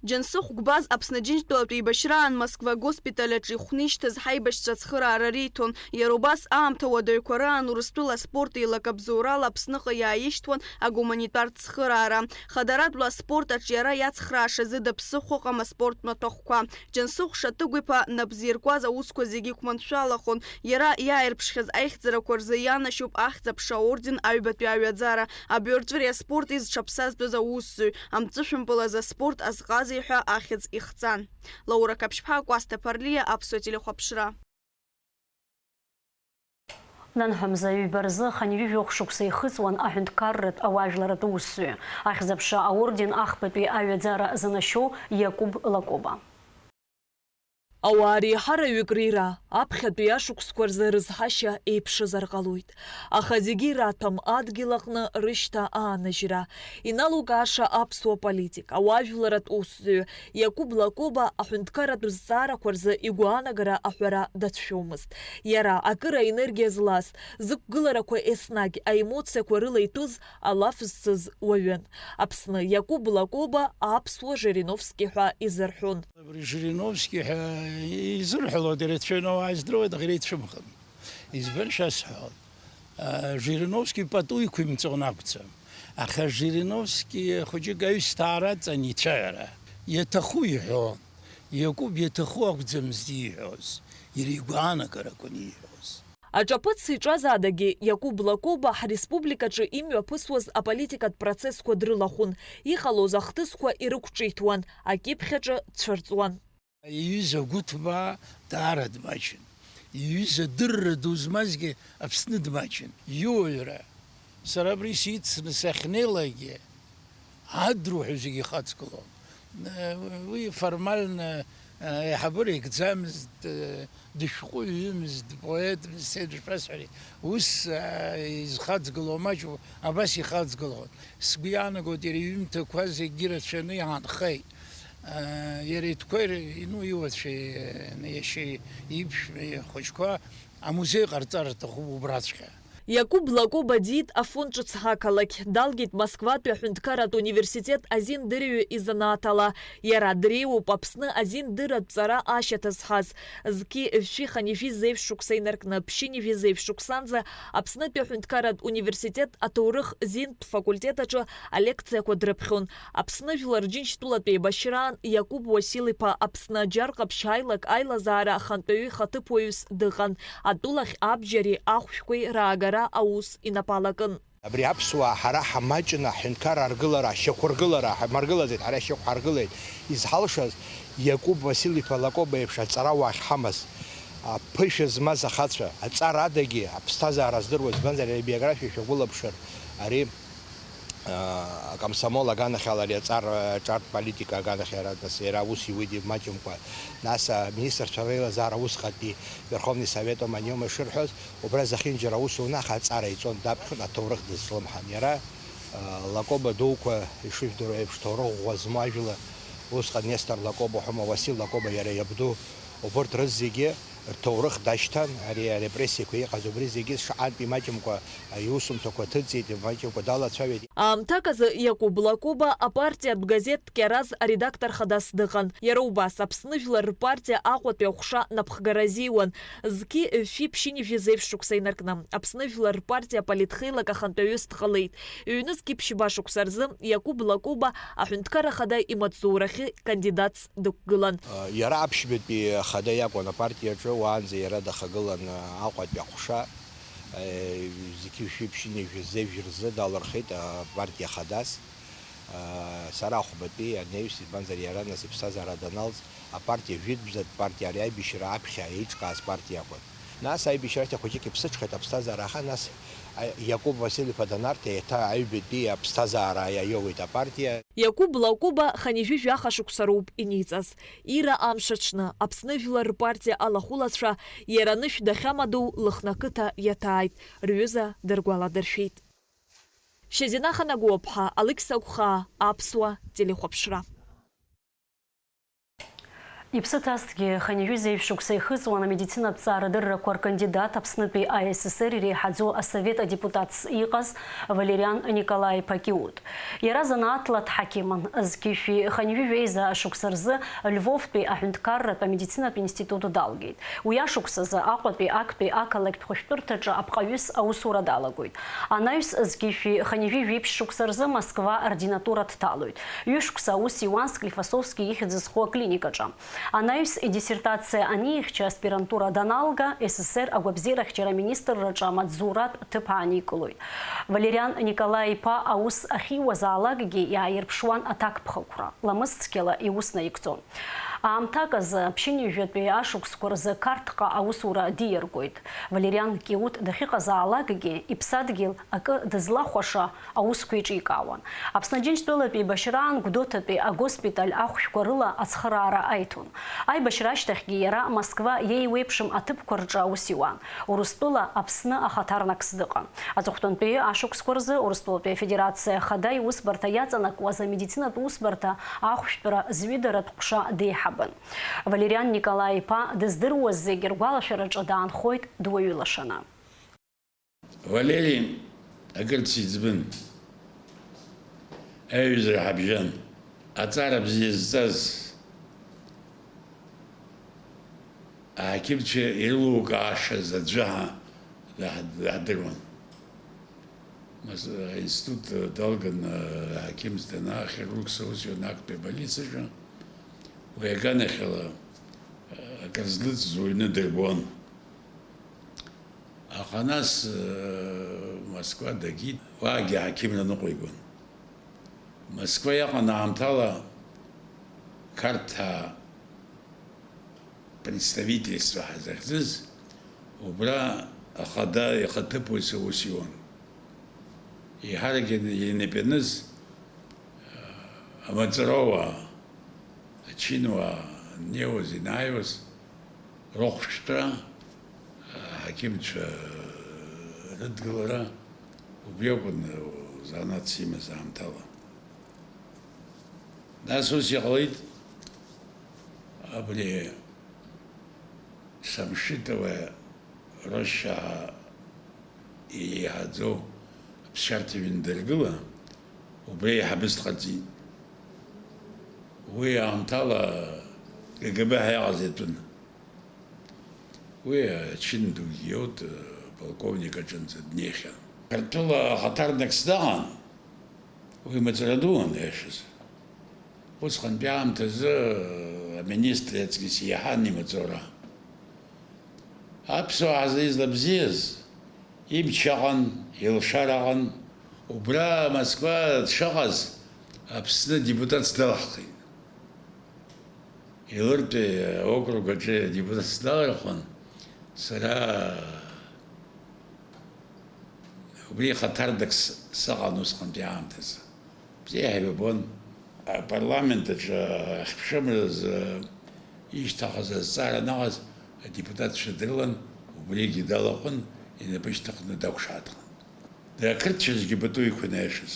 Џьансыхә Гәбаз Аԥсны Џьынџьтәылатә еибашьраан Москва агоспиталь аҿы ихәны ишьҭаз ҳаибашьцәа ацхыраара риҭон. Иара убас аамҭа уадаҩқәа раан Урыстәыла аспорт еилакы абзоурала Аԥсныҟа иааишьҭуан агуманитартә цхыраара. Хадаратәла аспорт аҿиара иацхраашазы даԥсыхәо ыҟам аспорт маҭәахәқәа. Џьансыхә Шатыгә-иԥа нап зиркуаз аусқәа зегьы иқәманшәалахон. Иара иааирԥшхьаз аихьӡарақәа рзы ианашьоуп Ахьӡ-аԥша аорден аҩбатәи аҩаӡара, абаҩрҵәыреи аспорти зҽаԥсазтәыз аусзуҩ, амҵәышәымпыл азы аспорт азҟазеи ҳәа ахьӡ ихҵан. Лаура Қаԥшьԥҳа, Кәасҭа Ԥарлиа, Аԥсуа телехәаԥшра. Нанҳәа мза ҩба рзы хынҩажәи жәохә шықәса ихыҵуан аҳәынҭқарратә ауаажәларатә усзуҩы. Ахьӡ-аԥша аорден ахԥатәи аҩаӡара занашьоу Иакәыб Лакоба. Ауаа реиҳараҩык рира, аԥхьатәи ашықәсқәа рзы рызҳашьа еиԥшызар ҟалоит. Аха зегьы ираҭәам адгьыл аҟны рышьҭа аанажьра. Иналукааша аԥсуа политик, ауаажәларатә усзуҩ Иакәыб Лакоба аҳәынҭқарратә зҵаарақәа рзы игәаанагара аҳәара дацәшәомызт. Иара, акыр аенергиа злаз, зықәгыларақәа еснагь аемоциақәа рыла итәыз, алаф зцыз уаҩын. Аԥсны Иакәыб Лакоба аԥсуа Жириновски ҳәа изырҳәон. Абри Жириновски ҳәа изырҳәалоит, ирацәаҩны ауаа издыруеит, аха иреицәымӷын. Избан шәасҳәалак? А, Жириновски пату иқәимҵон акәӡам. Аха Жириновски хәыҷык аҩсҭаара аҵан ицәаҩара. Иаҭаху иҳәон. Иакәыб иаҭаху акәӡамызт ииҳәоз. Иара игәаанагарақәан ииҳәоз. Аҿаԥыц иҿаз адагьы, Иакәыб Лакоба ҳреспубликаҿы имҩаԥысуаз аполитикатә процессқәа дрылахәын, иҟалоз ахҭысқәа ирықәҿиҭуан, акьыԥхь аҿы дцәырҵуан. Иҩыза Гәыҭбаа даара дмаҷын. Иҩыза дырра ду змазгьы Аԥсны дмаҷын. Иуаҩра. Сара абри сицны сахьнеилакгьы, адруҳәа зегьы ихаҵгылон. Уи формально, аиҳабыра икӡамызт, дышәҟәыҩҩымызт, дпоетмызт, сеидрашәасҳәари, ус изхаҵгыло маҷуп, абас ихаҵгылон. Сгәы иаанагоит, иара иҩымҭақәа зегьы рацәаны иаанхеит. Иара итәқәа, ну, иуацәеи, иашьеи, иԥшәмеи, ихәыҷқәа амузеи ҟарҵар рҭахуп убраҵәҟьа. Иакәыб Лакоба диит Афон ҿыц ақалақь, далгеит Москватәи аҳәынҭқарратә университет азиндырҩы изанааҭ ала. Иара дреиуоуп Аԥсны азиндырратә ҵара ашьаҭа зҳаз. Зқьи жәшәи хынҩажәи зеижә шықәса инаркны ԥшьынҩажәи зеижә шықәсанӡа Аԥснытәи аҳәынҭқарратә университет аҭоурых зинтә факультет аҿы алекциақәа дрыԥхьон. Аԥсны Жәлар Џьынџьтәылатә еибашьраан Иакәыб Уасил-иԥа Аԥсны аџьар ҟаԥшь аилак аилазаара ахантәаҩы ихаҭыԥуаҩыс дыҟан. Атәылахь абџьари ахәшәқәеи раагара аус инапы алакын. Абри аԥсуаа ҳара ҳамаҷны аҳәынҭқарра аргылара, ашьақәыргылара ҳамаргылаӡеит, ҳара ашьақәҳаргылеит. Изҳалшаз Иакәыб Уасил-иԥа Лакоба еиԥш аҵарауаа ахьҳамаз, аԥышәа змаз ахацәа, аҵара адагьы аԥсҭазаара здыруаз, избанзар, иара ибиографиа шәагәылаԥшыр, ари акомсомол аганахьала ари аҵар, аҿартә политика аганахьала, нас иара аус иуит имаҷымкәа. Нас аминистрцәа реилазаара усҟантәи Верховный Совет Оманиома ишырҳәоз, убра зехьынџьара аус унаха аҵара иҵон, даԥхьон, аҭоурых дызҿлымҳан. Иара, а, Лакоба дуқәа ишыжәдыруа еиԥш, ҭоурых ӷәӷәа змоу ажәла, усҟан Нестор Лакоба уҳәома, Уасил Лакоба иара иабду, убырҭ рызегьы рҭоурых дашьҭан, ари арепрессиақәа иҟаз убри зегьы шаҟантә имаҷымкәа иусумҭақәа ҭыҵит, имаҷымкәа далацәажәеит. Аамҭак азы Иакәыб Лакоба апартиатә газеҭ Кьараз аредактор хадас дыҟан. Иара убас Аԥсны Жәлар рпартиа Аҟәатәи аҟәша напхгара азиуан. Зқьи жәшәи ԥшьынҩажәи зеижә шықәса инаркны Аԥсны Жәлар рпартиа аполитхеилак ахантәаҩыс дҟалеит. Ҩнызқьи ԥшьба шықәса рзы Иакәыб Лакоба аҳәынҭқар ахада имаҵзурахьы кандидатс дықәгылан. Иара аԥшьбатәи ахада иакәын апартиаҿы, уаанӡа иара дахагылан Аҟәатәи аҟәша. Зқьи жәшәи ԥшьынҩажәи зеижә рзы далырхит апартиа хадас. Сара ахәбатәи анаҩс, избанзар, иара нас иԥсҭазаара даналҵ, апартиа, жәытәӡатә партиа, ари аибашьра аԥхьа еиҿкааз партиа акәын. Нас аибашьраҿы хәыҷык иԥсыҽхеит аԥсҭазаара, аха нас, а, Иакәыба Васил-иԥа данарҭа, еиҭа аҩбатәи аԥсҭазаара иаиоуеит апартиа. Иакәыба Лакәыба хынҩажәи жәаха шықәса роуп иниҵаз. Ира амш аҽны Аԥсны Жәлар рпартиа алахәылацәа иара анышә дахьамадоу Лыхны ақыҭа иаҭааит, рҩыза дыргәаладыршәеит. Шьазина Ханагәаԥҳа, Алықьса Гәхаа, Аԥсуа телехәаԥшра. Иԥсы ҭазҭгьы, хынҩажәи зеижә шықәса ихыҵуан амедицинатә ҵарадыррақәа ркандидат, Аԥснытәи А С С Р иреиҳаӡоу асовет адепутатс иҟаз Валериан Николаи-иԥа Киут. Иара занааҭла дҳақьымын. Зқьышәи хынҩажәи жәеиза шықәса рзы Львовтәи аҳәынҭқарратә амедицинатә институт далгеит. Уи ашықәсазы Аҟәатәи актәи ақалақьтә хәышәтәырҭаҿы апҟаҩыс аусура далагоит. Анаҩс зқьышәи хынҩажәи жәиԥшь шықәса рзы Москва аординатура дҭалоит. Ҩышықәса аус иуан Склифосовски ихьӡ зху аклиникаҿы. Анаҩс идиссертациа анихьча, аспирантура даналга, С С Р агәабзиарахьчара аминистрраҿы амаҵзуратә ҭыԥ ааникылоит. Валериан Николаи-иԥа аус ахьиуазаалакгьы иааирԥшуан аҭакԥхықәра, ламыс цқьала иус наигӡон. Аамҭак азы, ԥшьынҩажәатәи ашықәсқәа рзы Қарҭҟа аусура диаргоит. Валериан Киут дахьыҟазаалакгьы, иԥсадгьыл акы дызлахәаша аусқәа еиҿикаауан. Аԥсны Аџьынџьтәылатә еибашьраан Гәдоуҭатәи агоспиталь ахәшәқәа рыла ацхыраара аиҭон. Аибашьра ашьҭахьгьы иара Москва иеиуеиԥшым аҭыԥқәа рҿы аус иуан. Урыстәыла Аԥсны ахаҭарнакс дыҟан. Аҵыхәтәантәи ашықәсқәа рзы Урыстәылатәи Афедерациа Ахада иусбарҭа иаҵанакуаз амедицинатә усбарҭа ахәшәтәра зҩыдаратә ҟәша деиҳабын. Валериан Николаи-иԥа дыздыруаз зегьы ргәалашәараҿы даанхоит дуаҩы лашаны. Валери акыр дсыӡбын. Аиҩызара ҳабжьан. Аҵара бзиа зҵаз аҳақьымцәа ирылукаашаз аӡәы ҳа-, даҳ-, даҳдыруан. Нас, аинститут далган, аҳақьымцәа данаа, ахирургс аус иуан актәи абольницаҿы. Уи аганахьала акыр злыҵыз уаҩны дырбон. Аха нас, э, Москва дагеит, уаагьы аҳақьымра ныҟәигон. Москва иҟан аамҭала Қарҭаа представительство ҳәа захьӡыз, убра ахада ихаҭыԥуаҩс аус иуан. Еиҳарак ин-, инапы ианыз, э, амаҵура, ачинуаа днеиуаз, инааиуаз, рыхәшәтәра, аҳақьымцәа рыдгылара, убри акәын занааҭс имаз аамҭала. Нас ус иҟалеит, абри Шамшитова Роща еиҳаӡоу аԥсшьарҭа ҩны дыргыла, убри аиҳабыс дҟарҵеит. Уи аамҭала К Г Б ҳәа иҟаз иатәын. Уи ачын дугьы иоут, полковник аҿынӡа днеихьан. Қырҭтәыла ахаҭарнакс даҟан, уи маҵура дуан, аиашазы. Усҟантәи аамҭазы аминистр иаҵкыс иаҳан имаҵура. Аԥсуаа ҳазлеизла бзиаз, имч аҟан, илшара аҟан, убра Москва дшаҟаз Аԥсны депутатс далаҳхит. Елыртәи округ аҿы адепутатс далырхуан, сара убри хаҭардак с-, сыҟан усҟантәи аамҭазы. Бзиа ҳаибабон. Апарламент аҿы ахьԥшымраз ишьҭахаз азҵаара анаҟаз адепутатцәа дрылан, убригьы далахәын, инапы шьҭыхны дақәшаҳаҭхеит. Дара ақырҭцәазгьы пату иқәын аиашаз.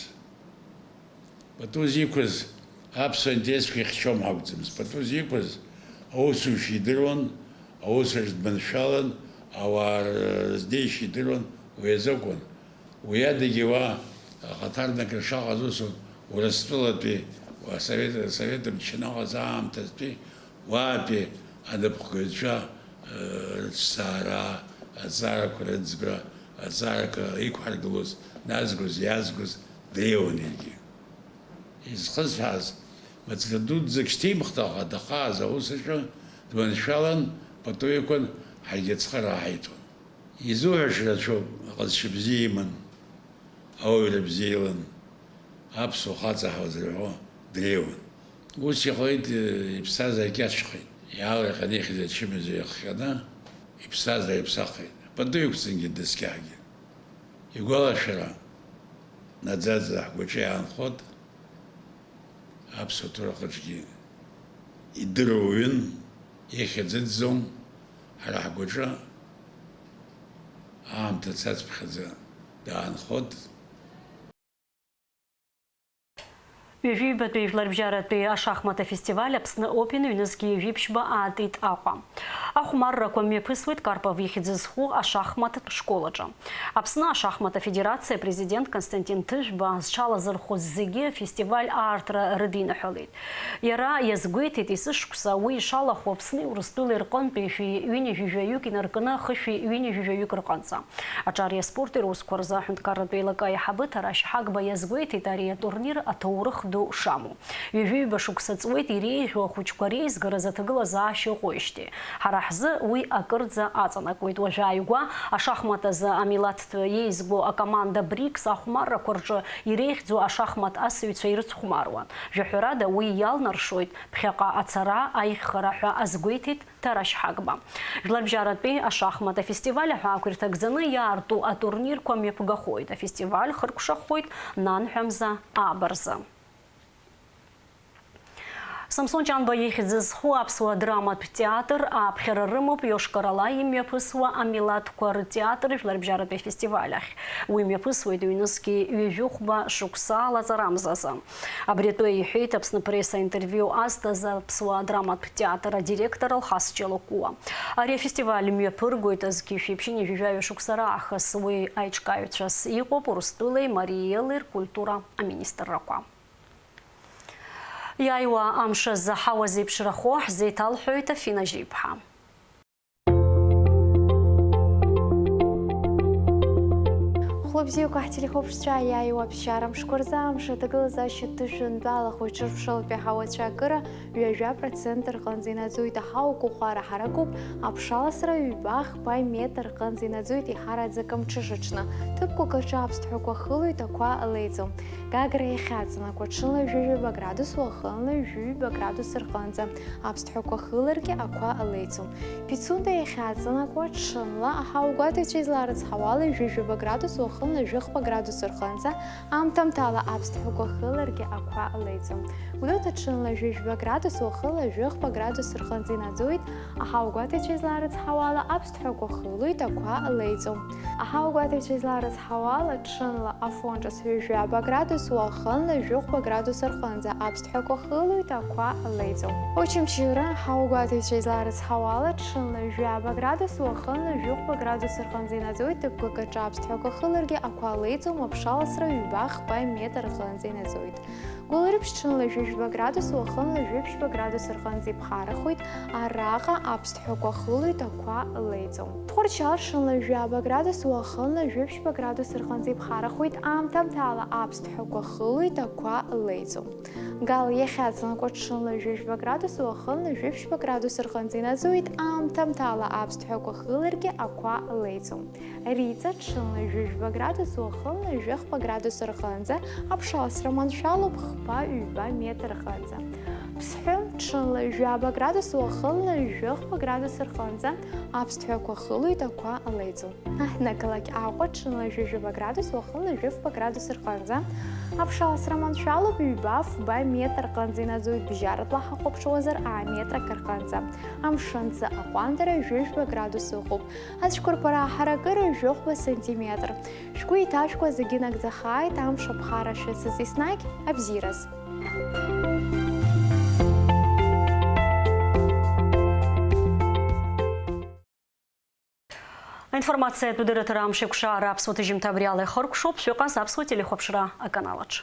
Пату зиқәыз аԥсуа интересқәа ихьчом ҳәа акәӡамызт. Пату зиқәыз аусушьа идыруан, аусураҿ дманшәалан, ауаа рызнеишьа идыруан, уи азакәын. Уи адагьы уа ахаҭарнакра шаҟаз усун, Урыстәылатәи, асовет, асовет мчы аныҟаз аамҭазтәи уаатәи анапхгаҩцәа, э, рыцәцаара, аҵарақәа рыӡбра, аҵарақәа иқәҳаргылоз, назгоз, иазгоз дреиуан егьи. Изхысҳәааз, маҵура дуӡӡак шьҭимхт, аха дахааз аус аҿы дманшәалан, пату иқәын, ҳаргьы ацхыраара ҳаиҭон. Изуҳәаша рацәоуп, аҟазшьа бзиа иман, ауаҩра бзиа илан, аԥсуа хаҵа ҳәа зырҳәо дреиуан. Ус иҟалеит, иԥсҭазаара кьаҿхеит. Иаалырҟьаны ихьӡ ачымазаҩ иахҟьаны, Иԥсазар иԥсахит, пату иқәҵангьы дыцқьаагьы. Игәалашәара наӡаӡа ҳгәаҿы иаанхоит, аԥсуа ҭоурых аҿгьы идыруа уаҩын, ихьӡыӡӡом, ҳара ҳгәаҿы аамҭа цацԥхьаӡа даанхоит. Ҩажәи ҩбатәи жәларбжьаратәи ашахмат афестиваль Аԥсны Open ҩнызқьи ҩажәи ԥшьба аатит Аҟәа. Ахәмаррақәа мҩаԥысуеит Карпов ихьӡ зху ашахматтә школ аҿы. Аԥсны ашахмат афедерациа апрезидент Константин Ҭыжәба зҽалазырхәыз зегьы афестиваль аартра рыдиныҳәалеит. Иара иазгәеиҭеит, есышықәса уи ишалахәу Аԥсни Урыстәылеи рҟынтәи шәи ҩынҩажәи жәаҩык инаркны хышәи ҩынҩажәи жәаҩык рҟынӡа. Аҿари аспорти русқәа рзы аҳәынҭқарратә еилакы аиҳабы Ҭарашь Ҳагба иазгәеиҭеит ари атурнир аҭоурых ду шамоу. Ҩажәи ҩба шықәса ҵуеит иреиӷьу ахәыҷқәа реизгаразы аҭагылазаашьа ыҟоуижьҭеи. Ҳара ҳзы уи акырӡа аҵанакуеит. Уажәааигәа ашахмат азы амилаҭтә еизго акоманда БРИКС ахәмаррақәа рҿы иреиӷьӡоу ашахмат асыҩцәа ирыцхәмаруан. Жәаҳәарада, уи иалнаршоит ԥхьаҟа ацара, аиӷьхара ҳәа азгәеиҭеит Ҭарашь Ҳагба. Жәларбжьаратәи ашахмат афестиваль аҳәаақәа ирҭагӡаны иаарту атурнирқәа мҩаԥгахоит. Афестиваль хыркәшахоит нанҳәамза ааба рзы. Самсон Ҷанба ихьӡ зху аԥсуа драматә театр ааԥхьара рымоуп Иошкар-Ола имҩаԥысуа амилаҭқәа ртеатр жәларбжьаратәи афестиваль ахь. Уи мҩаԥысуеит ҩнызқьи ҩажәи хәба шықәса лаҵарамзазы. Абри атәы иҳәеит Аԥсны Пресса интервиу азҭаз аԥсуа драматә театр адиректор Алхас Ҷалакәуа. Ари афестиваль мҩаԥыргоит зқьи жәшәи ԥшьынҩажәи жәаҩа шықәса раахыс. Уи аиҿкааҩцәас иҟоуп Урыстәылеи Мариеллеи ркультура аминистррақәа. Иааиуа амш азы ҳауа зеиԥшрахо ҳзеиҭалҳәоит Афина Жьеиԥҳа. Хәлыбзиақәа ҳтелехәаԥшцәа, иааиуа аԥсшьара мшқәа рзы амш аҭагылазаашьа ҭышәынтәалахоит. Ҽырԥшылатәи ҳауацәа акыра ҩажәа процент рҟынӡа инаӡоит, аҳауақәа хәара ҳаракуп, аԥшаласра ҩба-хԥа метр рҟынӡа инаӡоит, иҳараӡак мҽышаҽны. Ҭыԥқәак аҿы аԥсҭҳәақәа хылоит, ақәа леиӡом. Гагра иахьаҵанакуа ҽынла ҩажәи жәаба градус, уахынла ҩажәи ҩба градус рҟынӡа аԥсҭҳәақәа хыларгьы ақәа леиӡом. Пицунда иахьаҵанакуа ҽынла аҳауагәаҭаҩцәа изларыцҳауала ҩажәи жәаба градус, уахынла ҩажәи хԥа градус рҟынӡа, аамҭамҭала аԥсҭҳәақәа хыларгьы ақәа леиӡом. Гәдоуҭа ҽынла ҩажәи жәаба градус, уахынла ҩажәи хԥа градус рҟынӡа инаӡоит, аҳауагәаҭаҩцәа изларыцҳауала аԥсҭҳәақәа хылоит, ақәа леиӡом. Аҳауагәаҭаҩцәа изларыцҳауала ҽынла Афон ҿыц ҩажәи жәаба градус, уахынла ҩажәи хәба градус рҟынӡа аԥсҭҳәақәа хылоит, ақәа леиӡом. Очамчыра аҳауагәаҭаҩцәа изларыцҳауала ҽынла ҩажәи жәаба градус, уахынла ҩажәи хәба градус рҟынӡа инаӡоит, ҭыԥқәак аҿы аԥсҭҳәақәа хыларгьы ақәа леиӡом, аԥшаласра ҩба-хԥа метр рҟынӡа инаӡоит. Гәылрыԥшь ҽынла ҩажәи жәаба градус, уахынла ҩажәи ԥшьба градус рҟынӡа иԥхарахоит, араҟа аԥсҭҳәақәа хылоит, ақәа леиӡом. Тҟәарчал ҽынла ҩажәи ааба градус, уахынла ҩажәи ԥшьба градус рҟынӡа иԥхарахоит, аамҭамҭала аԥсҭҳәақәа хылоит, ақәа леиӡом. Гал иахьаҵанакуа ҽынла ҩажәи жәаба градус, уахынла ҩажәи ԥшьба градус рҟынӡа инаӡоит, аамҭамҭала аԥсҭҳәақәа хыларгьы ақәа леиӡом. Риҵа ҽынла ҩажәи жәба градус, уахынла ҩажәи хԥа градус рҟынӡа, аԥшаласра маншәалоуп хԥа-ҩба метр рҟынӡа. Ԥсҳәы ҽынла ҩажәи ааба градус, уахынла ҩажәи хԥа градус рҟынӡа, аԥсҭҳәақәа хылоит, ақәа леиӡом. Аҳҭнықалақь Аҟәа ҽынла ҩажәи жәаба градус, уахынла ҩажәи фба градус рҟынӡа, аԥшаласра маншәалоуп ҩба-фба метр рҟынӡа инаӡоит, бжьаратәла ҳахәаԥшуазар, аметр акы рҟынӡа. Амшын аӡы аҟәандара ҩажәи жәба градус ыҟоуп. Ацәқәырԥара аҳаракыра жәохәба сантиметр. Шәгәы иҭашәкуа зегьы нагӡахааит, амш аԥхара шәыцыз еснагь абзиараз. Аинформациатә дырраҭара амш еиқәшаара аԥсуа ҭыжьымҭа абри ала ихыркәшоуп, шәыҟаз аԥсуа телехәаԥшра аканал аҿы.